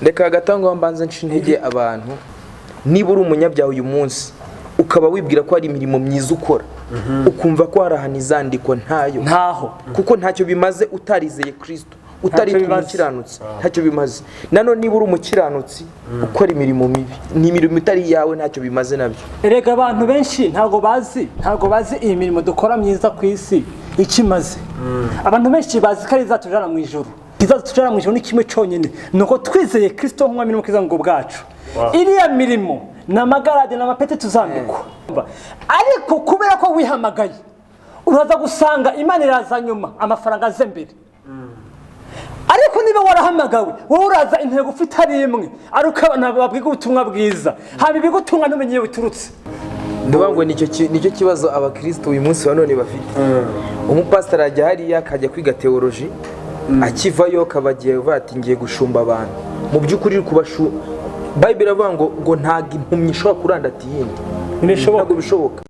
Reka hagati aho ngaho mbanze nce intege abantu. Niba uri umunyabyaha uyu munsi, ukaba wibwira ko hari imirimo myiza ukora, ukumva ko hari ahantu izandikwa, ntayo. Ntaho. Kuko ntacyo bimaze utarizeye Kirisito, utaritwa bimaze. umukiranutsi, ntacyo bimaze. Nanone niba uri umukiranutsi ukora imirimo mibi, ni imirimo itari iyawe, ntacyo bimaze nabyo. Erega abantu benshi ntabwo bazi iyi mirimo dukora myiza ku isi icyo imaze. Abantu benshi bazi ko ari izatujana mu ijuru. Izatujana mu ijuru ni kimwe cyonyine, ni uko twizeye Kirisito nk'umwami n'umukiza ngo bwacu. Iriya mirimo ni amagarade, ni amapeti tuzambikwa. Ariko kubera ko wihamagaye, uraza gusanga Imana iraza nyuma, amafaranga aze mbere. Ariko niba warahamagawe wowe, uraza intego ufite ari imwe, ari uko abantu babwiga ubutumwa bwiza, haba ibigutunga ntumenye iyo biturutse. Ndavuga ngo nicyo kibazo abakristo uyu munsi wa none bafite. Umupasiteri ajya hariya akajya kwiga théologie, akivayo akaba agiye avuga ati: "Ngiye gushumba abantu." Mu by'ukuri uri kubashu. Bayibiri iravuga ngo ntabwo impumyi ishobora kurandata iyindi. Ntibishoboka. Ntabwo bishoboka.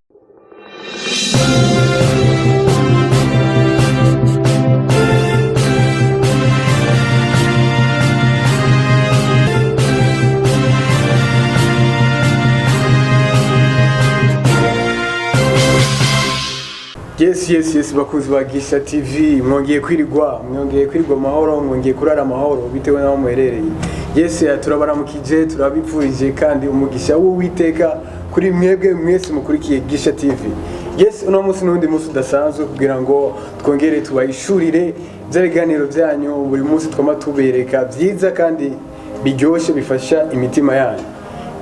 Yes, bakunzi ba Gisha TV, mwongeye kwirirwa amahoro, mwongeye kurara amahoro, bitewe n'aho muherereye. Yes, turabaramukije, turabipfurije kandi umugisha w'Uwiteka kuri mwebwe mwese mukurikiye Gisha TV. Yes, uno munsi n'undi munsi udasanzwe kugira ngo twongere tubahishurire bya biganiro byanyu buri munsi twama tubereka byiza kandi biryoshye, bifasha imitima yanyu.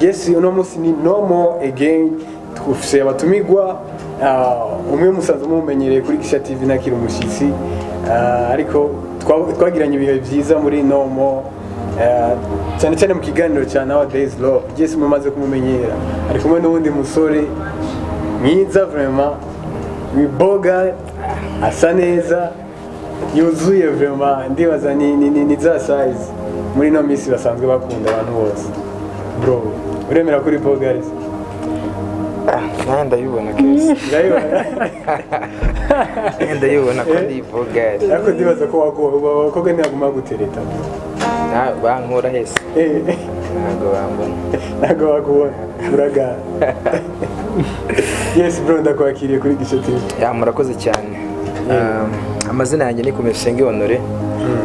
Yes, uno munsi ni no more again, twufise abatumigwa. Umwe musanzwe mumenyereye kuri Gisha TV, nakiri umushyitsi, ariko twagiranye ibihe byiza muri no more, cyane cyane mu kiganiro cya Nowadays Love. Yes, mumaze kumumenyera, ari kumwe n'uwundi musore mwiza vraiment, wiboga, asa neza, yuzuye vraiment. Ndibaza ni za size muri ino minsi basanzwe bakunda abantu bose. Bro, uremera kuri bogaris? Nawe ndabibona keza. Ndabibona. Ndabibona ko ndi bogari. Ariko ndibaza ko abakobwa ntibaguma gutereta. Bankura hese? Ntabwo bambona. Ntabwo bakubona, uragara. Yes bro, ndakwakiriye kuri Gisha TV. Ya, murakoze cyane. Amazina yanjye ni Komesenge Honore,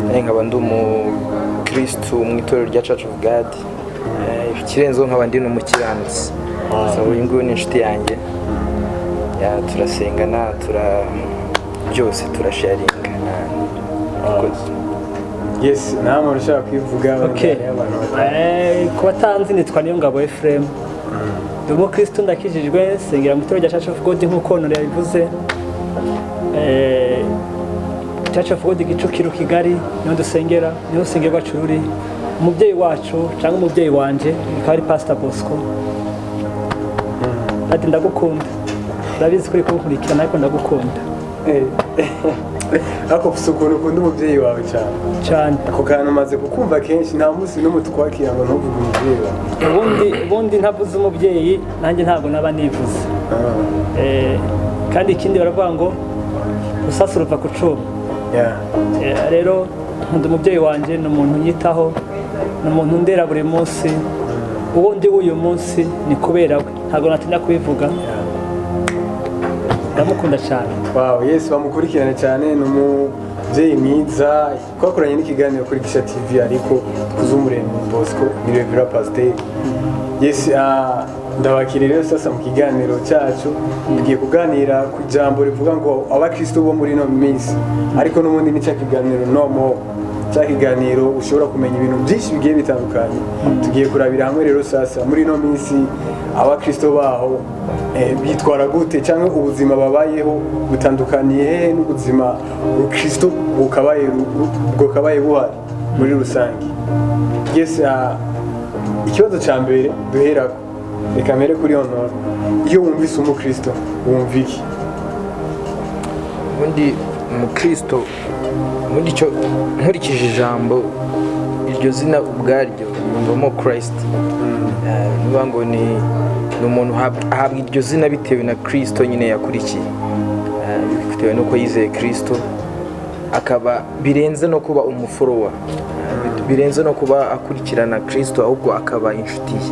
nanjye nkaba ndi umukristu mu itorero rya Church of God. Ikirenzeho nkaba ndi n'umukiranutsi. So uyu nguyu ni inshuti yanjye. Ya, turasengana, byose turasharinga. Murakoze. Yes, namwe ushaka kwivuga? Okay. Abantu batanu. Ku batanzi, nitwa Niyongabo Ephraim, ndi umukristo, ndakijijwe, nsengera mu itorero rya Church of God nk'uko Honore yabivuze. Church of God Kicukiro, Kigali, niho dusengera, niho urusengero rwacu ruri. Umubyeyi wacu cyangwa umubyeyi wanje akaba ari Pastor Bosco. Ati ndagukunda, ndabizi kuri kunkurikirana, ariko ndagukunda. Ariko ufite ukuntu ukunda umubyeyi wawe cyane. Cyane. Ako kantu umaze kukumva kenshi, nta munsi n'umwe twakira ngo ntuvuge umubyeyi wawe. Ubundi ntavuze umubyeyi, nanjye ntabwo naba nivuze. Kandi ikindi baravuga ngo rusasu ruva ku cuma. Rero nkunda umubyeyi wanjye, ni umuntu unyitaho, ni umuntu undera buri munsi. Uwo ndi w'uyu munsi ni kubera we, ntabwo natinya kubivuga. Ndamukunda cyane. Wow, yes, bamukurikirane cyane, ni umubyeyi mwiza. Twakoranye n'ikiganiro kuri Gisha TV, ariko Twuzumuremyi Bosco ni Reverend Pasteur. Yes, ndabakiriye rero sasa mu kiganiro cyacu. Tugiye kuganira ku ijambo rivuga ngo abakristo bo muri ino minsi, ariko n'ubundi ni cya kiganiro no more, cya kiganiro ushobora kumenya ibintu byinshi bigiye bitandukanye. Tugiye kurabira hamwe rero sasa muri ino minsi abakristo baho bitwara gute, cyangwa ubuzima babayeho butandukaniye hehe n'ubuzima ubukristo bwakabaye buhari muri rusange. Yes, ikibazo cya mbere duherako, reka mpere kuri Honore. Iyo wumvise umukristo wumva iki? Ubundi umukristo, ubundi icyo nkurikije ijambo, iryo zina ubwaryo yumvamo Christ. Ni ukuvuga ngo ni umuntu ahabwa iryo zina bitewe na Kristo nyine yakurikiye. Bitewe n'uko yizeye Kristo, akaba birenze no kuba umufollower. Birenze no kuba akurikirana Kristo, ahubwo akaba inshuti ye.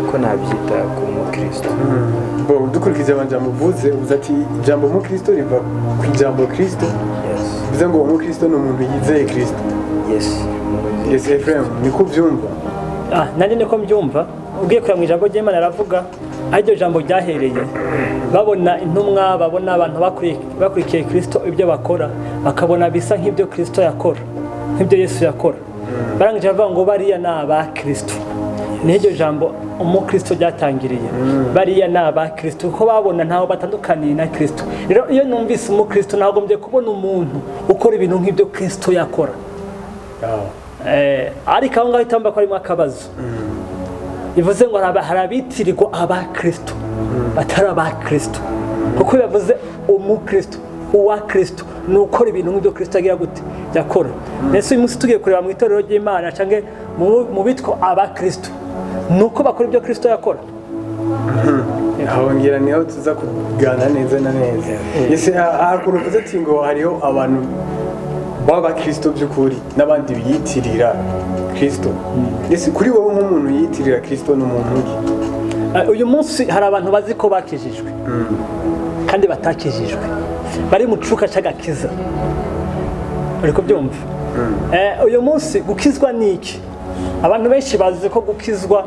Niko nabyita ku mukristo. Bo dukurikije amajambo uvuze, uvuze ati ijambo umukristo riva ku ijambo Kristo. Yes. Bivuze ngo umukristo ni umuntu yizeye Kristo. Yes. Yes, Ephraim, niko ubyumva? Ah, nanjye niko mbyumva. Ugiye kureba mu ijambo ry'Imana, aravuga aho iryo jambo ryahereye. Babona intumwa, babona abantu bakurikiye Kristo, ibyo bakora bakabona bisa nk'ibyo Kristo yakora, nk'ibyo Yesu yakora. Barangije bavuga ngo bariya ni aba Kristo. Niho iryo jambo umukristo ryatangiriye. Bariya ni aba Kristo kuko babona ntaho batandukaniye na Kristo. Rero iyo numvise umukristo, nagombye kubona umuntu ukora ibintu nk'ibyo Kristo yakora. Ariko aho ngaho itamba ko harimo akabazo. Bivuze ngo hari abitirirwa abakristo batari abakristo, kuko iyo bavuze umukristo, uwa Kristo ni ukora ibintu nk'ibyo Kristo agira gute? Yakora. Mbese uyu munsi tugiye kureba mu itorero ry'Imana cyangwa mu bitwa abakristo, ni uko bakora ibyo Kristo yakora? Aho ngira niho tuza kuganira neza na neza. Ese hari ukuntu uvuze ati ngo hariho abantu b'abakristo by'ukuri n'abandi biyitirira Kristo. Ese kuri wowe nk'umuntu yiyitirira Kristo ni umuntu ki? Uyu munsi hari abantu bazi ko bakijijwe kandi batakijijwe, bari mu cuka c'agakiza. Uri kubyumva? Uyu munsi gukizwa ni iki? Abantu benshi bazi ko gukizwa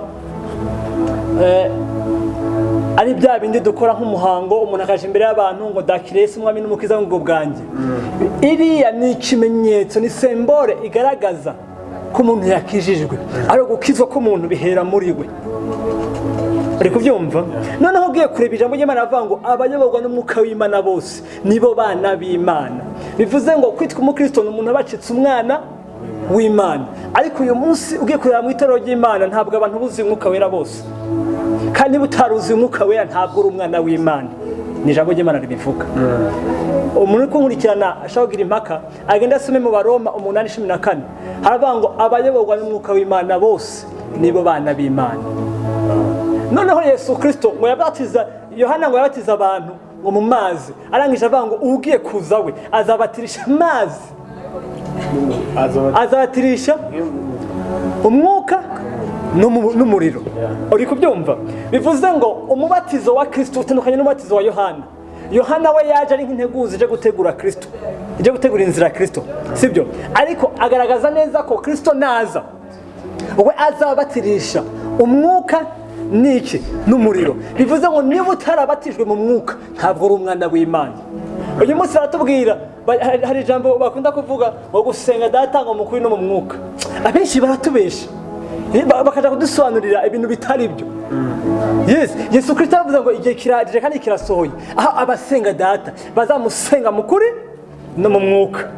ari bya bindi dukora nk'umuhango, umuntu akaja imbere y'abantu ngo dakire Yesu umwami n'umukiza ngo bwanjye. Iriya ni ikimenyetso, ni symbole igaragaza ko umuntu yakijijwe. Ariko gukizwa k'umuntu bihera muri we. Uri kubyumva? Noneho ugiye kureba ijambo ry'Imana, avuga ngo abayoborwa n'umwuka w'Imana bose nibo bana b'Imana. Bivuze ngo kwitwa umukristo ni umuntu abacitse umwana w'Imana. Ariko uyu munsi ugiye kureba mu itorero ry'Imana, ntabwo abantu buzuye umwuka wera bose. Kandi niba utaruzuye umwuka wera, ntabwo uri umwana w'Imana. Ni ijambo ry'Imana ribivuga. Umuntu uri kunkurikirana ashobora kugira impaka, agenda asome mu Baroma 8:14. Haravuga ngo abayoborwa n'umwuka w'Imana bose nibo bana b'Imana. Noneho Yesu Kristo ngo yabatiza, Yohana ngo yabatiza abantu ngo mu mazi, arangije avuga ngo ugiye kuza we azabatirisha amazi, azabatirisha umwuka n'umuriro. Uri kubyumva? Bivuze ngo umubatizo wa Kristo utandukanye n'umubatizo wa Yohana. Yohana we yaje ari nk'integuza ije gutegura Kristo, ije gutegura inzira ya Kristo, sibyo? Ariko agaragaza neza ko Kristo naza we azabatirisha umwuka n'iki? N'umuriro. Bivuze ngo niba utarabatijwe mu mwuka, ntabwo uri umwana w'Imana. Uyu munsi baratubwira, hari ijambo bakunda kuvuga ngo gusenga Data ngo mu kuri no mu mwuka. Abenshi baratubesha, bakaja kudusobanurira ibintu bitari byo. Yes, Yesu Kristo aravuze ngo igihe kirageze kandi kirasohoye aho abasenga Data bazamusenga mu kuri no mu mwuka.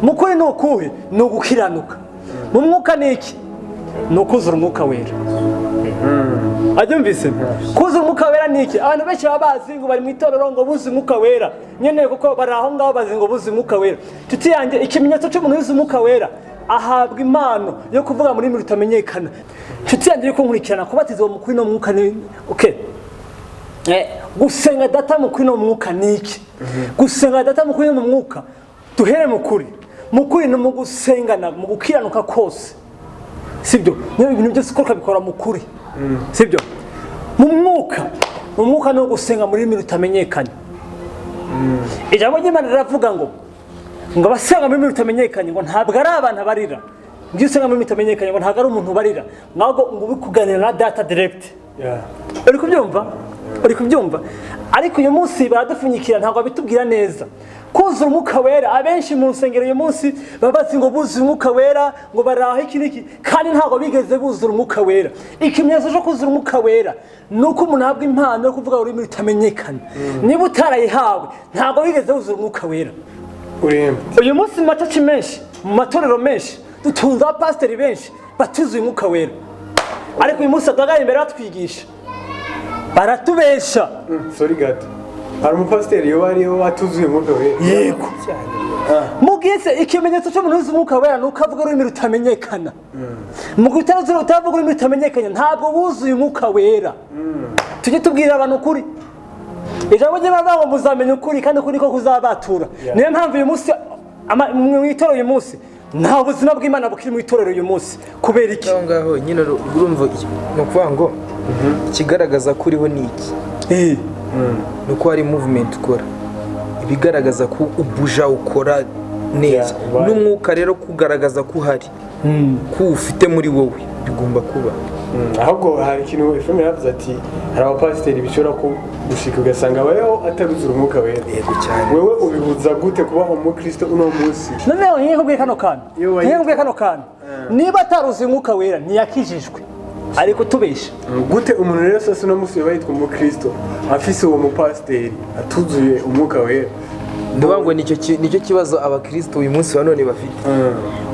Mu kuri ni ukuhe? Ni ugukiranuka. Mu mwuka ni iki? Ni ukuzura umwuka wera. Abyumvise? Kuzura umwuka wera ni iki? Abantu benshi baba bazi ngo bari mu itorero ngo buzuye umwuka wera nyene, kuko bari aho ngaho bazi ngo buzuye umwuka wera. Nshuti yanjye, ikimenyetso cy'umuntu wuzuye umwuka wera, ahabwa impano yo kuvuga mu rurimi rutamenyekana. Nshuti yanjye uri kunkurikirana, kubatizwa mu kuri no mu mwuka ni okay. Gusenga Data mu kuri no mu mwuka ni iki? Gusenga Data mu kuri no mu mwuka, duhere mu kuri. Mu kuri ni mu gusengana mu gukiranuka kose, sibyo? Niyo ibintu byose ukora ukabikora mu kuri, sibyo? Mu mwuka, mu mwuka ni ugusenga mu rurimi rutamenyekanye. Ijambo ry'Imana riravuga ngo abasenga mu rurimi rutamenyekanye ngo ntabwo ari abantu barira. Ngo iyo usenga mu rurimi rutamenyekanye, ngo ntabwo ari umuntu ubarira, ahubwo ngo uri kuganira na Data direct. Uri kubyumva? Uri kubyumva? Ariko uyu munsi baradupfunyikira, ntabwo babitubwira neza. Kuzura umwuka wera, abenshi mu nsengero uyu munsi baba bazi ngo buzuye umwuka wera, ngo baraho iki n'iki, kandi ntabwo bigeze buzura umwuka wera. Ikimenyetso cyo kuzura umwuka wera ni uko umuntu ahabwa impano yo kuvuga ururimi rutamenyekana. Niba utarayihawe, ntabwo wigeze wuzura umwuka wera. Urembe. Uyu munsi mu macaci menshi, mu matorero menshi, dutunze abapasiteri benshi batuzuye umwuka wera. Ariko uyu munsi duhagarara imbere batwigisha, baratubesha. Sorry gato, hari umupasiteri yoba ariho atuzuye umwuka wera? Yego. Mugize ikimenyetso cy'umuntu wuzuye umwuka wera ni uko avuga ururimi rutamenyekana. Mu gihe utavuga ururimi rutamenyekanye, ntabwo wuzuye umwuka wera. Tujye tubwira abantu ukuri. Ijambo ry'Imana ngo muzamenya ukuri kandi ukuri ko kuzabatura. Niyo mpamvu uyu munsi mu itorero uyu munsi Nta buzima bw'Imana bukiri mu itorero uyu munsi. Kubera iki? Aho ngaho nyine urumva ni ukuvuga ngo ikigaragaza ko uriho ni iki? Ni uko hari movement ukora, ibigaragaza ko ubuja ukora neza. Yeah, right. N'umwuka rero kugaragaza ko uhari, ko ufite muri wowe, bigomba kuba. Ahubwo hari ikintu Efrem yaravuze, ati hari abapasiteri bishobora ko gushika ugasanga abayeho ataruzura Umwuka Wera. Yego cyane. Wewe ubihuza gute kuba umukristo uno munsi? Noneho ngiye kubwira kano kantu. Iyo Ngiye kubwira kano kantu: niba ataruzi Umwuka Wera, ntiyakijijwe, ariko tubesha. Gute umuntu rero sasa uno munsi yoba yitwa umukristo afise uwo mupasiteri atuzuye Umwuka Wera? Ndavuga ngo nicyo kibazo abakristo uyu munsi wa none bafite.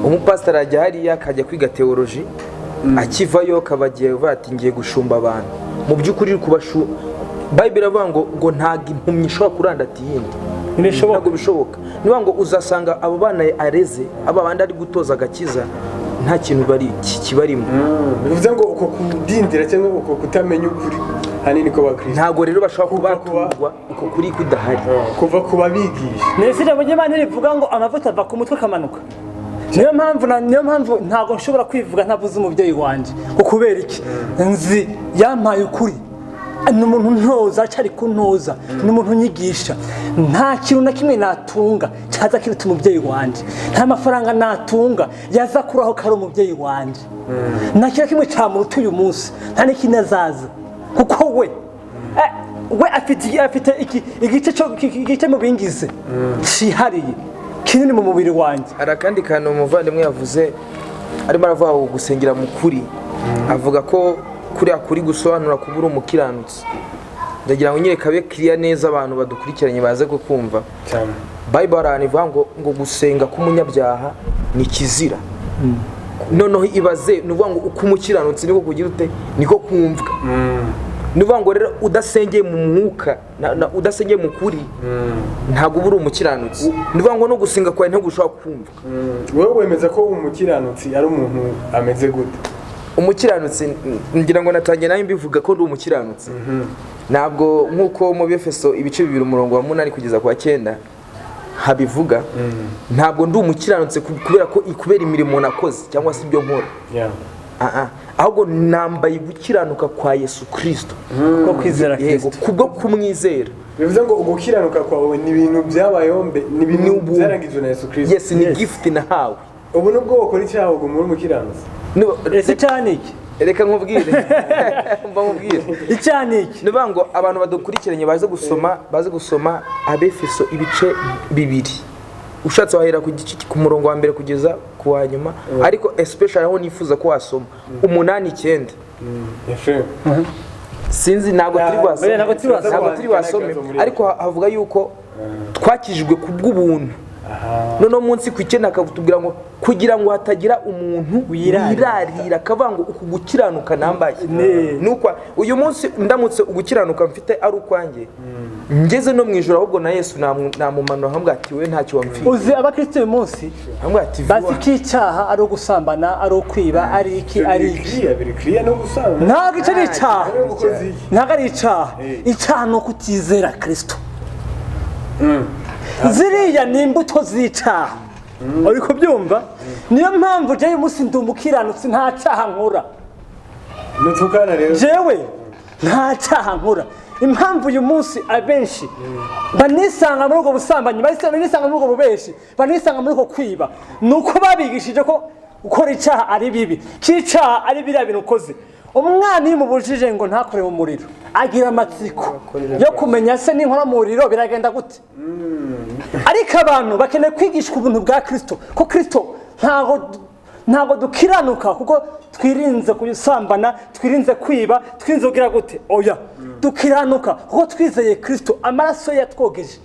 Umupasiteri ajya hariya akajya kwiga théologie, akivayo akaba agiye avuga ati ngiye gushumba abantu. Mu by'ukuri uri kubashu, Bible iravuga ngo ntabwo impumyi ishobora kurandata iyindi. Ntibishoboka. Ntabwo bishoboka. Ni ukuvuga ngo uzasanga abo bana areze, aba bandi ari gutoza agakiza, nta kintu bari kibarimo. Bivuze ngo uko kudindira cyangwa uko kutamenya ukuri hanini ko bakristo Ntabwo rero bashobora Kuva kubaturwa uko kuri kudahari. Kuva ku babigisha. Nese ijambo ry'Imana rivuga ngo amavuta ava ku mutwe akamanuka. Niyo mpamvu ntabwo nshobora kwivuga ntavuze umubyeyi wanjye. Ngo kubera iki? Nzi yampaye ukuri, ni umuntu ntoza, acari kuntoza, ni umuntu unyigisha. Nta kintu na kimwe natunga cyaza kiruta umubyeyi wanjye. Nta mafaranga natunga yaza kuraho ko ari umubyeyi wanjye. Nta kintu na kimwe cyamuruta uyu munsi, nta n'ikindi azaza, kuko we afite igice mu bingize cyihariye kinini mu mubiri wanjye. Hari akandi kantu umuvandimwe yavuze, arimo aravuga ngo gusengera mu kuri, avuga ko kuriya kuri gusobanura kuba uri umukiranutsi. Ndagira ngo nyine kabe kiriya neza, abantu badukurikiranye baze kukumva. Cyane. Bible hari ahantu ivuga ngo gusenga k'umunyabyaha ni kizira. Noneho ibaze, ni ukuvuga ngo uko umukiranutsi niko kugira ute, niko kumvwa. Ni ukuvuga ngo rero udasengeye mu mwuka udasengeye mu kuri, ntabwo uba uri umukiranutsi. Ni ukuvuga ngo no gusenga kwawe ntabwo ushobora kumva. Wowe wemeza ko umukiranutsi ari umuntu ameze gute? Umukiranutsi, ngira ngo natangiye nawe mbivuga ko ndi umukiranutsi. Ntabwo nk'uko mu Befeso ibice 2 umurongo wa 8 kugeza ku wa 9 habivuga, ntabwo ndi umukiranutsi kubera ko kubera imirimo nakoze cyangwa se ibyo nkora. Ah, ah. Ahubwo nambaye gukiranuka kwa Yesu Kirisito. Ko kwizera Yego. Kristo. Kubwo kumwizera. Bivuze ngo ugukiranuka kwawe ni ibintu byabayeho mbe, ni ibintu Ni ubuntu. byarangijwe na Yesu Kirisito. Yes, ni gift nahawe. Ubu nubwo wakora icyaha uguma uri umukiranutsi? Ese icyaha ni iki? Reka nkubwire, mba nkubwire. Icyaha ni iki? Ni ukuvuga ngo abantu badukurikiranye baze gusoma Abefeso ibice 2. Ushatse wahera ku gice ku murongo wa mbere kugeza ku wa nyuma, ariko especially aho nifuza ko wasoma 8, 9. Efrem. Sinzi, ntabwo turi bwasome. Oya, ntabwo turi bwasome. Ntabwo turi bwasome, ariko havuga yuko twakijijwe ku bw'ubuntu. Noneho munsi ku 9 akatubwira ngo kugira ngo hatagira umuntu Wirarira. wirarira akavuga ngo uku gukiranuka nambaye Ne. nuko uyu munsi ndamutse ugukiranuka mfite ari ukwanjye, ngeze no mu ijoro, ahubwo na Yesu namumanura nkamubwira ati we ntacyo wamfiye. Uzi abakristo uyu munsi Nkamubwira ati bazi vuba. ko icyaha ari ugusambana, ari ukwiba, ari iki, ari iki. Biri clear, biri clear, no gusana. Ntabwo icyo ari icyaha. Ari ubukozi iki? Ntabwo ari icyaha. Icyaha ni ukutizera Kristo. Ziriya ni imbuto z'icyaha, uri kubyumva? Niyo mpamvu jewe uyu munsi ndi umukiranutsi, nta cyaha nkora. Nutukana rero. Jewe nta cyaha nkora. Impamvu uyu munsi abenshi banisanga muri ubwo busambanyi, banisanga muri ubwo bubeshi, banisanga muri uko kwiba, ni uko babigishije ko gukora icyaha ari bibi, ko icyaha ari biriya bintu ukoze. Umwana iyo umubujije ngo ntakore mu muriro, agira amatsiko yo kumenya se ninkora mu muriro biragenda gute. Ariko abantu bakeneye kwigishwa ubuntu bwa Kirisito, ko Kirisito ntabwo dukiranuka kuko twirinze gusambana, twirinze kwiba, twirinze kugira gute. Oya, dukiranuka kuko twizeye Kirisito, amaraso ye yatwogeje.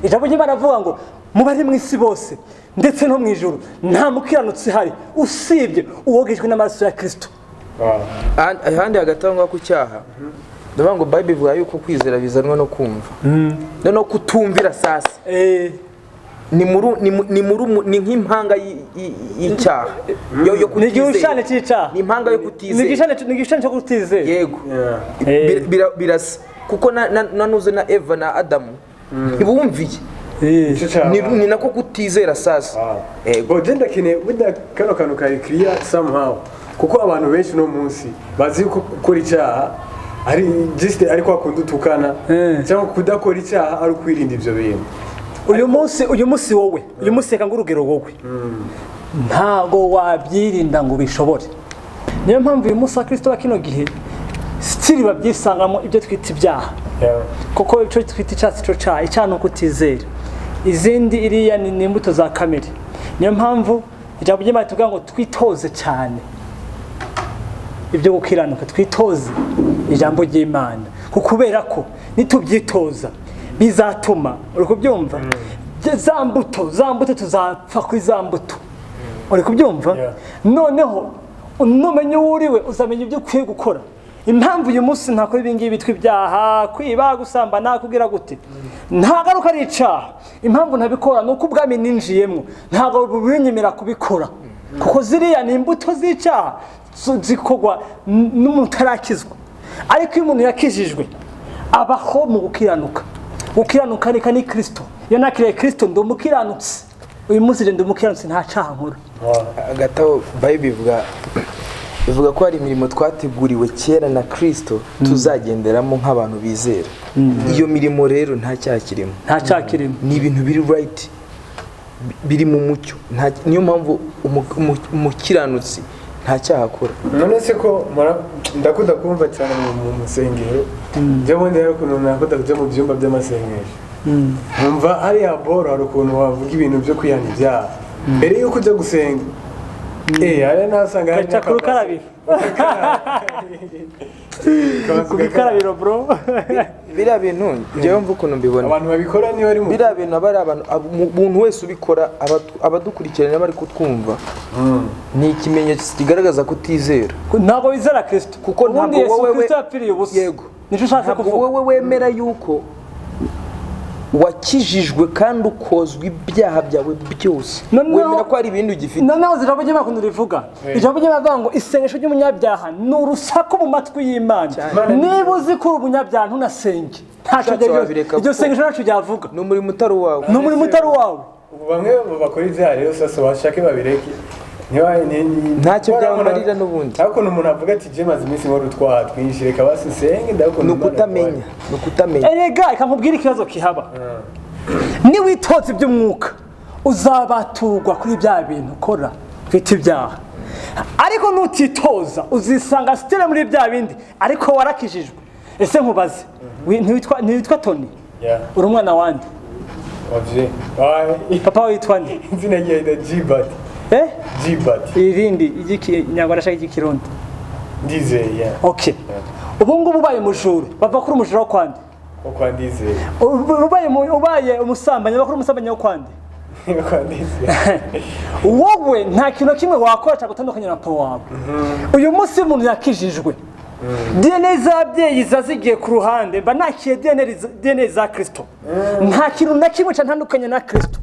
Ijambo ry'Imana avuga ngo mu bari mu isi bose ndetse no mu ijuru nta mukiranutsi ihari usibye uwogejwe n'amaraso ya Kirisito. Ahandi hagati aho ngaho ku cyaha, ndavuga ngo Bible ivuga yuko kwizera bizanwa no kumva. Noneho kutumvira sasa ni muri ni mu- ni muri ni nk'impanga y'icyaha yo Ni kutizera. igishushanyo cy'icyaha. Ni impanga yo kutizera. Ni igishushanyo cyo kutizera. Yego. Birasa kuko na nuze na Eva na Adamu ntibumviye. Ico cyaha. Ni nako kutizera sasa. Ego. Bo je ndakeneye burya kano kantu kari clear somehow, kuko abantu benshi no munsi bazi yuko gukora icyaha ari just ari kwa kundi utukana, cyangwa kudakora icyaha ari ukwirinda ivyo bintu. Uyu munsi wowe, uyu munsi reka ngurugero, wowe ntago wabyirinda ngo ubishobore. Niyo mpamvu uyu munsi abakristo ba kino gihe still babyisangamo ibyo twita ibyaha, kuko icyo twita icyaha si cyo cyaha. Icyaha ni ukutizera, izindi iriya ni imbuto za kamere. Niyo mpamvu ijambo ry'Imana tuvuga ngo twitoze cyane ibyo gukiranuka, twitoze ijambo ry'Imana, kuko kubera ko nitubyitoza bizatuma, uri kubyumva, za mbuto tuzapfa kuri za mbuto, uri kubyumva? Yeah. Noneho numenya uwo uriwe, uzamenya ibyo ukwiye gukora. Impamvu uyu munsi ntakora ibi ngibi bitwa ibyaha, kwiba, gusambana, kubwira gute, nta ngaruka ari icyaha, impamvu ntabikora ni uko ubwami ninjiyemo ntabwo bubinyemera kubikora, kuko ziriya ni imbuto z'icyaha zikorwa n'umuntu utarakizwa. Ariko iyo umuntu yakijijwe abaho mu gukiranuka. Gukiranuka ni Kirisito. Iyo nakiriye Kirisito ndi umukiranutsi. Uyu munsi ndi umukiranutsi, nta cyaha nkora. Hagati aho Bible ivuga ko hari imirimo twateguriwe kera na Kristo tuzagenderamo nk'abantu bizera. Iyo mirimo rero nta cyaha kirimo. Nta cyaha kirimo. Ni ibintu biri right, biri mu mucyo. Niyo mpamvu umukiranutsi nta cyaha akora. None se ko ndakunda kumva cyane mu nsengero, njye bundi hari ukuntu nakunda kujya mu byumba by'amasengesho, nkumva hariya boro hari ukuntu wavuga ibintu byo kwihana ibyaha mbere y'uko ujya gusenga, hariya nasanga hari Gaca ku rukarabiro, ku gikarabiro, bro. Biriya bintu njyewe mva ukuntu mbibona, abantu babikora niba ari mu biriya bintu aba ari abantu, umuntu wese ubikora, abadukurikirana bari kutwumva, ni ikimenyetso kigaragaza kutizera. Ntabwo wizera Kirisito. Kuko ubundi ntabwo Yesu wowe Kirisito yapfiriye ubusa. Yego. Nicyo ushatse Ntabwo kuvuga. wowe wemera yuko wakijijwe kandi ukozwa ibyaha byawe byose, wemera ko hari ibindi ugifite. Noneho ijambo ry'Imana ukuntu rivuga, ijambo ry'Imana rivuga ngo isengesho ry'umunyabyaha ni urusaku mu matwi y'Imana. Niba uzi ko uri umunyabyaha, ntunasenge. Ntacyo Ushatse wabireka iryo kuko sengesho ntacyo ryavuga. Ni umurimo utari uwawe. Ni umurimo utari uwawe. Ubu bamwe bakora ibyaha rero sasa bashake babireke. Ntacyo byabamarira n'ubundi. Ariko ukuntu umuntu avuga ati je maze iminsi nkora utwaha twinshi, reka basi nsenge, ndabona. Ni ukutamenya, ni ukutamenya. Erega reka nkubwire ikibazo kihaba. Niwitoza iby'umwuka uzabaturwa kuri bya bintu ukora twita ibyaha, ariko nutitoza uzisanga still muri bya bindi, ariko warakijijwe. Ese nkubaze, ntiwitwa Tony? Yeah. Uri umwana wande? Wavye. Papa witwa nde? Izina rye Gilbert. Eh? Gilbert. Irindi iry'ikinyarwanda cyangwa iry'ikirundi? Ndizeye, yeah. Okay, ubu ngubu ubaye umujura bava kuri umujura wo kwande? Wo kwa Ndizeye. Ubaye umusambanyi bava kuri umusambanyi wo kwande? Kwa Ndizeye. Wowe nta kintu na kimwe wakora cyagutandukanya na papa wawe. Uyu munsi umuntu yakijijwe, DNA z'ababyeyi ziba zigiye ku ruhande, mba nakiye DNA za Kirisito, nta kintu na kimwe cyantandukanya na Kirisito.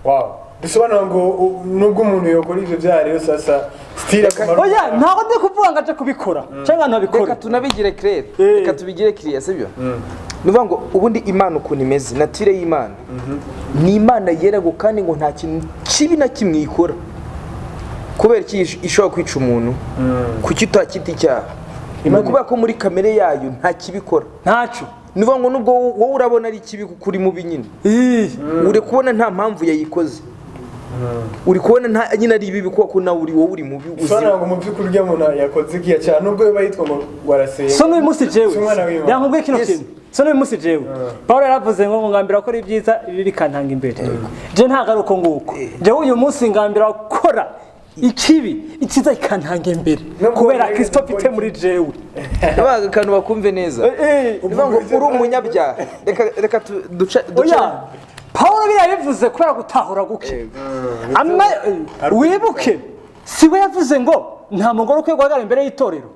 Wow, bisobanura ngo nubwo umuntu yokora ivyo byaha rero sasa still akamaro. Oya, ntabwo ndi kuvuga ngo aje kubikora cyangwa abantu babikore. Reka tunabigire clair, reka tubigire clear, sibyo? Ni ukuvuga ngo ubundi Imana ukuntu imeze, nature y'Imana ni Imana yera ngo kandi ngo nta kintu kibi na kimwe ikora. Kubera iki ishobora kwica umuntu? Kuki utakita icyaha? Ni ukubera ko muri kamere yayo nta kibikora. Ntacyo. Ni ukuvuga ngo nubwo wowe urabona ari ikibi kuko uri mubi nyine, uri kubona nta mpamvu yayikoze, uri kubona nta nyine ari ibibi kuko nawe uri wowe uri mubi Bisobanura uzira. ngo mu by'ukuri urya muntu yakoze ikiya cyaha, nubwo biba yitwa ngo warasenga, So n'uyu munsi jewe si umwana w'Imana. yankubwiye kino Yes. kintu. So n'uyu munsi jewe Paul yaravuze ngo ngambira gukora ibyiza, ibi bikantanga imbere. Je ntabwo ari uko nguko. Jewe uyu munsi ngambira gukora ikibi, icyiza kikantanga imbere, Nubwo kubera wari Kristo gukora mfite muri jewe. Ndabaga akantu bakumve neza. Ni ukuvuga ngo uri umunyabyaha, reka duce. Oya, Paul biriya bivuze kubera gutahura guke. Wibuke si we yavuze ngo nta mugore ukwiye guhagarara imbere y'itorero?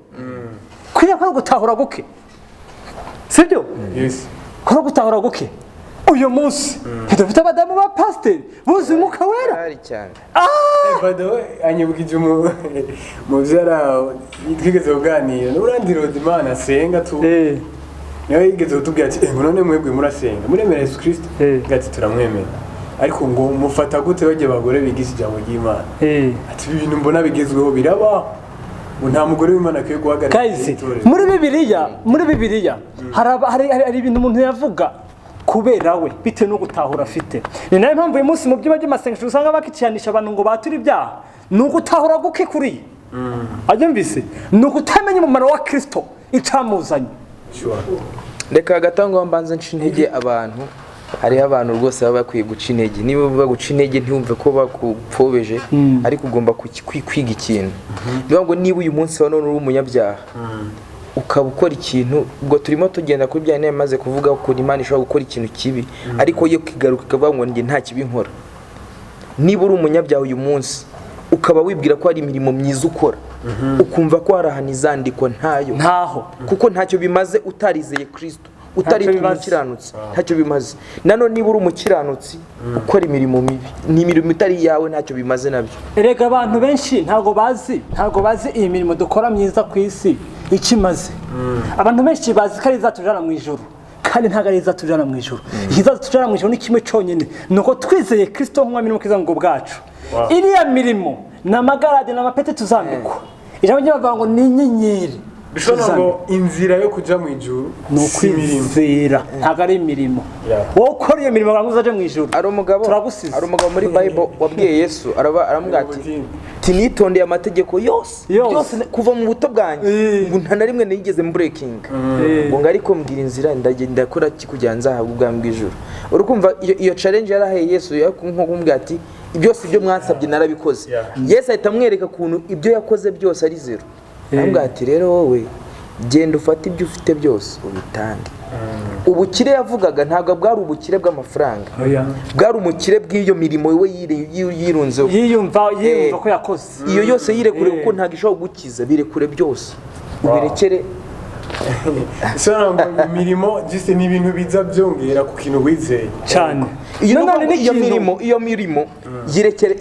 Kuriya kubera gutahura guke, sibyo? Yes. Kubera gutahura guke. Uyu munsi ntidufite abadamu ba pasiteri buzuye umwuka wera? Hari cyane. By the way, anyibukije muvyara twigeze kuganira n'uburandirodi Imana asenga tu. Niwe yigeze kutubwira ati: "Ngo none mwebwe murasenga, muremera Yesu Kristo?" Ati: "Turamwemera." Ariko ngo mufata gute bajya abagore bigisha ijambo ry'Imana? Ati: "Ibi bintu mbona bigezweho birabaho, ngo nta mugore w'Imana akwiye guhagarara Guys, itorero." Muri Bibiliya hari ibintu umuntu yavuga kubera we, bitewe no gutahura afite. Ni nayo mpamvu uyu munsi mu byumba by'amasengesho usanga bakicanisha abantu ngo bature ibyaha. Ni ugutahura guke kuriya abyumvise, ni ukutamenya umumaro wa Kristo icamuzanye. Reka hagati aho ngaho mbanze nca intege abantu. Hariho abantu rwose baba bakwiye guca intege. Niba baguca intege, ntiwumve ko bakupfobeje, ariko ugomba kwiga ikintu. Niyo ngo niba uyu munsi wa none uri umunyabyaha, ukaba ukora ikintu, ubwo turimo tugenda kuri bya maze kuvuga ukuntu Imana ishobora gukora ikintu kibi, ariko yo kigaruka ikavuga ngo njye nta kibi nkora. Niba uri umunyabyaha uyu munsi, ukaba wibwira ko hari imirimo myiza ukora, ukumva ko hari ahantu izandikwa, ntayo. Ntaho. Kuko ntacyo bimaze utarizeye Kristo, utaritwa bimaze. umukiranutsi, ntacyo bimaze. Nanone niba uri umukiranutsi ukora imirimo mibi, ni imirimo itari iyawe, ntacyo bimaze nabyo. Erega abantu benshi ntabwo bazi iyi mirimo dukora myiza ku isi icyo imaze. Abantu benshi bazi ko ari izatujana mu ijuru, kandi ntabwo ari izatujana mu ijuru. Ikizatujana mu ijuru ni kimwe cyonyine, ni uko twizeye Kristo nk'umwami n'umukiza ngo bwacu. Iriya mirimo ni amagarade, ni amapeti tuzambikwa. Ijambo ry'abavuga ngo ni inyenyeri. Bishobora ngo inzira yo kuja mu ijuru Ni si imirimo. ukwizera, ntabwo ari imirimo. Wowe ukora iyo mirimo ngo uzaje mu ijuru, Hari umugabo turagusize. Hari umugabo muri Bible wabwiye Yesu, araba aramubwira ati: "Tinitondeye amategeko yose Yose. byose kuva mu buto bwanjye, ngo nta na rimwe nigeze mbreakinga, ngo ariko mbwira inzira, ndagenda ndakora ki kugira ngo nzahabwe ubwami bw'ijuru?" Uri kumva iyo challenge yarahaye Yesu, nko kumubwira ati: "Byose ibyo mwansabye narabikoze." Yesu ahita amwereka ukuntu ibyo yakoze byose ari zero. Aramubwira ati: "Rero wowe genda ufate ibyo ufite byose ubitange." Ubukire yavugaga ntabwo bwari ubukire bw'amafaranga, bwari umukire bw'iyo mirimo we yirunzeho. Yiyumva ko yakoze. Iyo yose yirekure, kuko ntabwo ishobora gukiza. Birekure byose, ubirekere. Bisobanura ngo imirimo just ni ibintu biza byongera ku kintu wizeye. Cyane. Iyo Nanone iyo n'ikintu- mirimo, iyo mirimo yirekere,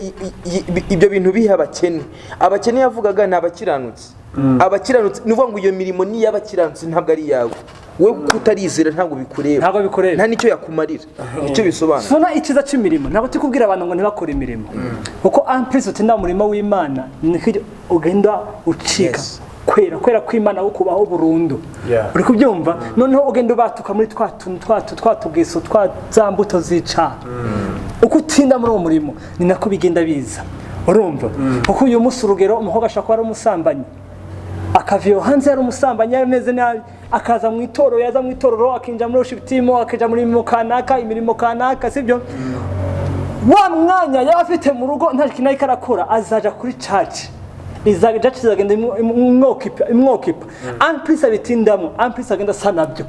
ibyo bintu biha abakene. Abakene yavugaga ni abakiranutsi. Abakiranutsi, ni ukuvuga ngo iyo mirimo ni iy'abakiranutsi, ntabwo ari iyawe. Wowe kutarizera ntabwo bikureba. Ntabwo bikureba. Nta nicyo yakumarira, nicyo bisobanura. Sona icyiza cy'imirimo, ntabwo turi kubwira abantu ngo ntibakore imirimo, kuko en plus utinda mu murimo w'Imana niko ugenda ucika kwera kw'Imana wo kubaho burundu. Uri kubyumva? Noneho ugenda ubatuka muri twa tuntu twa tugeso, twa za mbuto zica. Uko utinda muri uwo murimo ni nako bigenda biza, urumva? Kuko uyu munsi, urugero, umukobwa ashobora kuba ari umusambanyi, akava iyo hanze yari umusambanyi, yarameze nabi, akaza mu itorero, yaza mu itorero akinjira muri worship team, akinjira muri mirimo kanaka, imirimo kanaka, sibyo? Wa mwanya yaba afite mu rugo nta kintu ariko arakora, azaja kuri church, church izagenda imwoccupa, imwoccupa. En plus abitindamo, en plus agenda asa nabyo.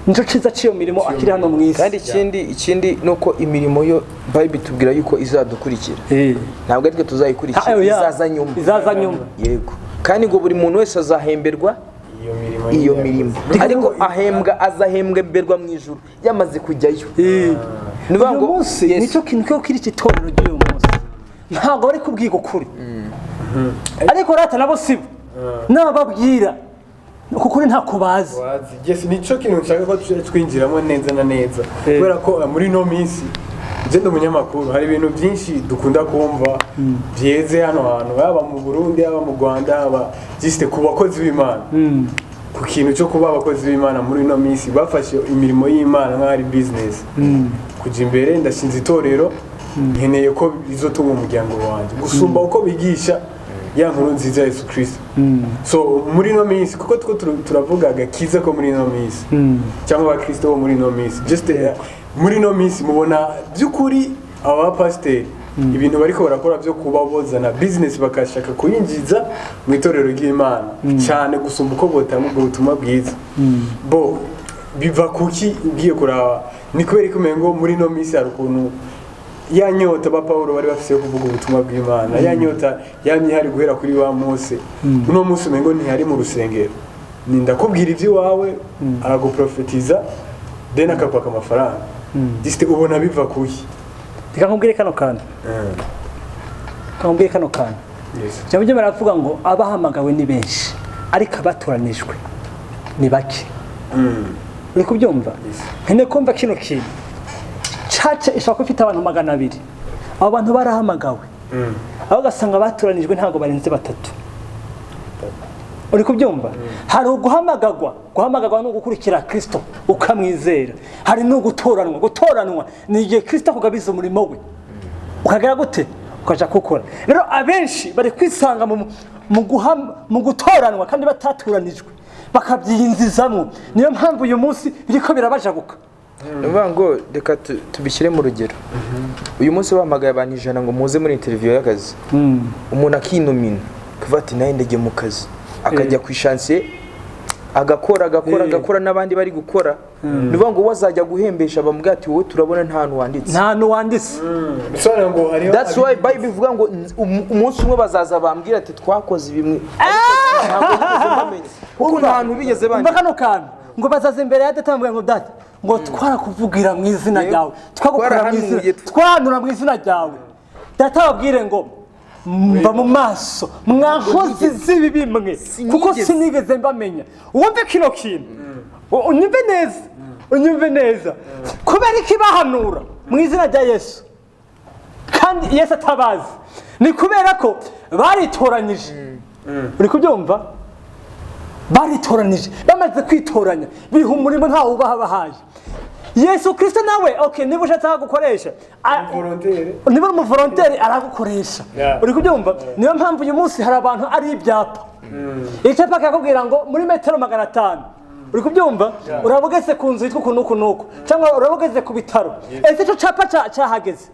Nico ciza c'iyo mirimo akiri hano mu isi. Kandi ikindi ni uko imirimo yo Bible itubwira yuko izadukurikira. Ntabwo ari twe tuzayikurikira. Ah, oya. Izaza nyuma. Izaza nyuma. Yego, kandi ngo buri muntu wese azahemberwa iyo mirimo iyo nyine mirimo yakoze. Ariko ahembwa, azahemberwa mu ijuru yamaze kujyayo. Ni ukuvuga Uyu ngo munsi Yes. nicyo kintu cyo kiri iki torero ry'uyu munsi, ntabwo bari kubwiga ukuri, ariko rata nabo sibo n'abababwira kuko ukuri ntako bazi. Wazi. Yes, nico kintu nshaka ko tujya twinjiramo neza na neza, kubera ko muri ino minsi nje ndi umunyamakuru, hari ibintu byinshi dukunda kumva byeze hano hantu, yaba mu Burundi, yaba mu Rwanda, yaba just ku bakozi b'Imana, ku kintu cyo kuba abakozi b'Imana muri ino minsi bafashe imirimo y'Imana nk'aho ari business. Kujya imbere, ndashinze itorero, nkeneye ko bizotunga umuryango wanjye, gusumba uko bigisha ya nkuru nziza ya Yesu Kristo. So muri ino minsi, kuko two turavuga agakiza ko muri ino minsi cyangwa abakristo bo muri ino minsi, just muri ino minsi mubona by'ukuri aba bapasiteri ibintu bariko barakora byo kuba bozana business bakashaka kuyinjiza mu itorero ry'Imana cyane gusumba uko botanga ubwo butumwa bwiza, bo biva kuki? Ugiye kuraba ni kubera ko umengo muri ino minsi hari ukuntu ya nyota ba Paulo bari bafise yo kuvuga ubutumwa bw'Imana, ya nyota yamye ihari guhera kuri wa Mose, uno munsi umengo ntihari mu rusengero. Ni ndakubwira iby'iwawe, araguprofetiza, then akakwaka amafaranga. Just ubona biva kuki? Reka nkubwire kano kantu, reka nkubwire kano kantu. Ijambo ry'Imana baravuga ngo abahamagawe ni benshi, ariko abatoranijwe ni bake. Uri kubyumva? Nkeneye kumva kino kintu. Church ishobora kuba ifite abantu 200, abo bantu barahamagawe, aho ugasanga batoranijwe ntabwo barenze batatu. Uri kubyumva? Hari uguhamagagwa. Guhamagagwa ni ugukurikira Kristo ukamwizera. Hari n'ugutoranwa. Gutoranwa ni igihe Kristo akugabiza umurimo we, ukagera gute, ukaja kuwukora. Rero abenshi bari kwisanga mu gutoranwa kandi batatoranijwe, bakabyiyinzizamwo. Niyo mpamvu uyu munsi biriko birabajabuka. Ni ukuvuga ngo reka tubishyire mu rugero. Uyu munsi bahamagaye abantu 100 ngo muze muri interview y'akazi, umuntu akinumina akavuga ati: "Nawe ndajya mu kazi", akajya ku ishansiye agakora, agakora, agakora n'abandi bari gukora. Ni ukuvuga ngo we azajya guhembesha bamubwira ati: "Wowe turabona nta hantu wanditse." Nta hantu wanditse. Bisobanura ngo hariho That's why Bible ivuga ngo umunsi umwe bazaza bambwira ati: "Twakoze ibimwe, ariko ntabwo nigeze mbamenya kuko nta hantu bigeze Umva bandika." kano kantu, ngo bazaza imbere ya data bambwira ngo: "Data", ngo "twarakuvugira mu izina ryawe, twagukorera mu izina, Twarahanuye. twahanura mu izina ryawe." Data babwire ngo: "Mva mu maso, mwa nkozi z'ibibi mwe, kuko Sinigeze. sinigeze mbamenya." Wumve kino kintu, unyumve neza, unyumve neza. Kubera iki bahanura mu izina rya Yesu kandi Yesu atabazi? Ni kubera ko baritoranyije. Uri kubyumva? Baritoranije. Bamaze kwitoranya, biha umurimo ntawe ubaha bahaye. Yesu Kirisito nawe, okay, niba ushatse gukoresha Volontaire. niba uri umuvolontaire, aragukoresha. Uri kubyumva? Niyo mpamvu uyu munsi hari abantu ari ibyapa. Icyapa kakakubwira ngo muri metero 500, uri kubyumva, uraba ugeze ku nzu yitwa uku n'uku n'uku, cyangwa uraba ugeze ku bitaro. Ese icyo cyapa cyahageze,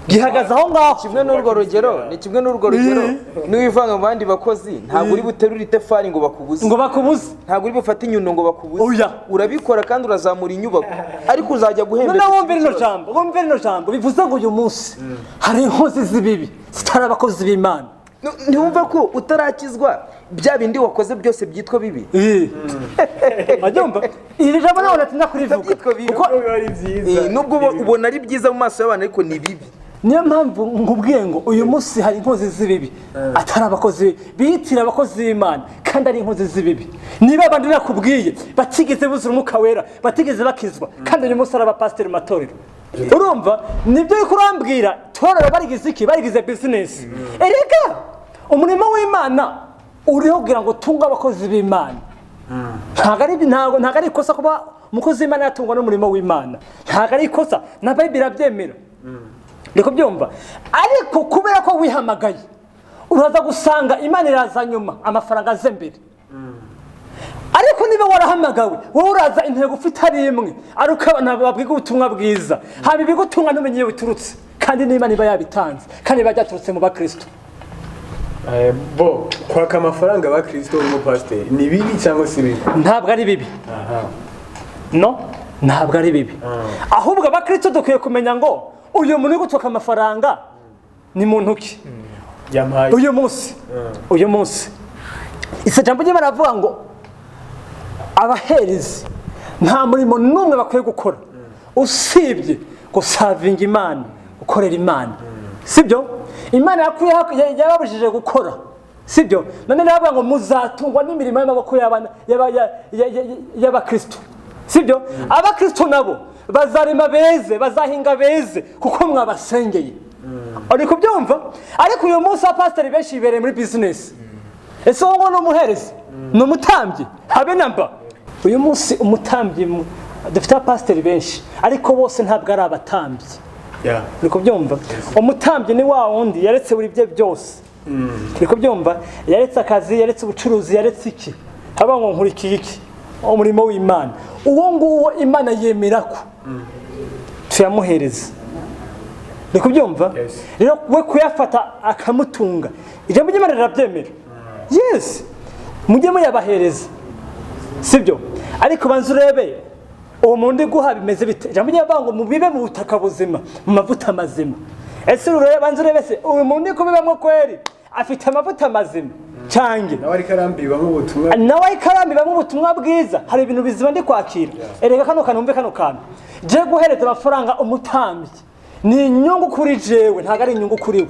gihagaze aho ngaho? Kimwe n'urwo rugero, ni kimwe n'urwo rugero, niwivanga mu bandi bakozi, ntabwo uri buterure itafari ngo bakubuze. Ngo bakubuze. Ntabwo uri bufate inyundo ngo bakubuze. Oya. Urabikora kandi urazamura inyubako, ariko uzajya guhembera. Noneho wumve rino jambo, wumve rino jambo. Bivuze ngo uyu munsi hari inkozi z'ibibi zitari abakozi b'Imana. Ntiwumva ko utarakizwa bya bindi wakoze byose byitwa bibi? Abyumva, iri jambo ntabwo natinda kurivuga. Byitwa bibi. Kuko Nubwo biba ari byiza. Nubwo ubona ari byiza mu maso y'abantu, ariko ni bibi. Niyo mpamvu nkubwiye ngo uyu munsi hari inkozi z'ibibi atari abakozi, biyitira abakozi b'Imana kandi ari inkozi z'ibibi. Niba abandi nakubwiye batigeze buzura Umwuka Wera, batigeze bakizwa, kandi uyu munsi ari abapasiteri mu matorero. Urumva nibyo uri kurambwira? Torero barigize iki? Barigize business. Erega umurimo w'Imana uriho kugira ngo utunge abakozi b'Imana. Ntabwo ari ikosa kuba umukozi w'Imana yatungwa n'umurimo w'Imana. Ntabwo ari ikosa, na Bayibiri irabyemera. Uri kubyumva? Ariko kubera ko wihamagaye, uraza gusanga Imana iraza nyuma, amafaranga aze mbere. Ariko niba warahamagawe, wowe uraza intego ufite ari imwe, ari uko abantu babwiga ubutumwa bwiza, haba ibigutunga ntumenye iyo biturutse, kandi niba yabitanze, kandi biba byaturutse mu bakristo. Bo kwaka amafaranga abakristo n'umupasiteri ni bibi cyangwa si bibi? Ntabwo ari bibi. No, ntabwo ari bibi. Ahubwo abakristo dukwiye kumenya ngo uyu muntu uri gutwaka amafaranga ni muntu ki? Yampaye. Uyu munsi isi jambo ry'Imana baravuga ngo abaherezi nta murimo n'umwe bakwiye gukora usibye guservinga Imana, gukorera Imana. Sibyo? Imana yababujije gukora, sibyo? None navuga ngo muzatungwa n'imirimo y'amaboko y'abakristo, sibyo? Abakristo nabo bazarima beze, bazahinga beze, kuko mwabasengeye. Uri kubyumva? Ariko uyu munsi abapasiteri benshi bibereye muri business. Ese wowe ngo ni umuherezi, ni umutambyi? Habe na mba. Uyu munsi umutambyi, dufite abapasiteri benshi, ariko bose ntabwo ari abatambyi. Uri kubyumva? Umutambyi ni wa wundi yaretse buri bye byose. Uri kubyumva? Yaretse akazi, yaretse ubucuruzi, yaretse iki, haba ngo nkurikiye iki? Umurimo w'Imana. Uwo nguwo Imana yemera ko tuyamuhereza. Uri kubyumva? Yes. Rero we kuyafata akamutunga, ijambo ry'Imana rirabyemera. Yes, mujye muyabahereza, sibyo? Ariko banza urebe uwo muntu uri guha bimeze bite. Ijambo ry'Imana ngo mubibe mu butaka buzima, mu mavuta mazima. Ese urebe, banza urebe se uyu muntu uri kubibamo kweri afite amavuta mazima cyange? Nawe ariko arambibamo ubutumwa. Nawe ariko arambibamo ubutumwa bwiza. Hari ibintu bizima ndi kwakira. Erega kano kantu, wumve kano kantu: je guhereza amafaranga umutambyi ni inyungu kuri jewe, ntabwo ari inyungu kuri we.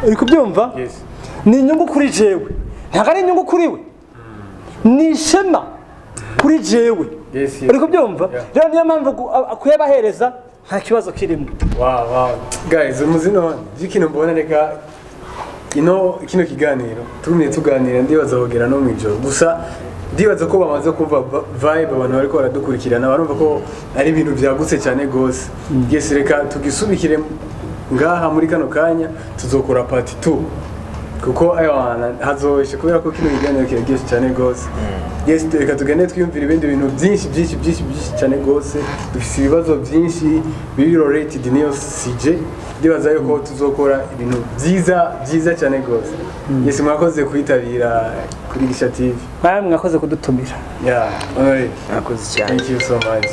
Uri kubyumva? Yes. Ni inyungu kuri jewe, ntabwo ari inyungu kuri we. Ni ishema. Kuri jewe. Yes. Uri kubyumva? Yeah. Rero niyo mpamvu kuyabahereza nta kibazo kirimo. Wow. Guys, umuzi none ikintu mbona, reka ino kino kiganiro tugumye tuganira, ndibaza kugera no mwijoro. Gusa ndibaza ko bamaze kumva vibe, abantu bariko baradukurikirana barumva ko ari ibintu byagutse cyane gose. Yes, reka tugisubikire ngaha muri kano kanya, tuzokora part 2 kuko ayo hazoshe, kubera ko kino kiganiro kiraryoshye cyane gose. Yes, reka tugende twiyumvira ibindi bintu byinshi byinshi byinshi byinshi cyane gose. Dufise ibibazo byinshi biri related niyo CJ. Ndibaza yuko tuzokora ibintu byiza byiza cyane gose. Yes, mwakoze kwitabira kuri Gisha TV. Mwaba mwakoze kudutumira. Yeah, Honore. Mwakoze cyane. Thank you so much.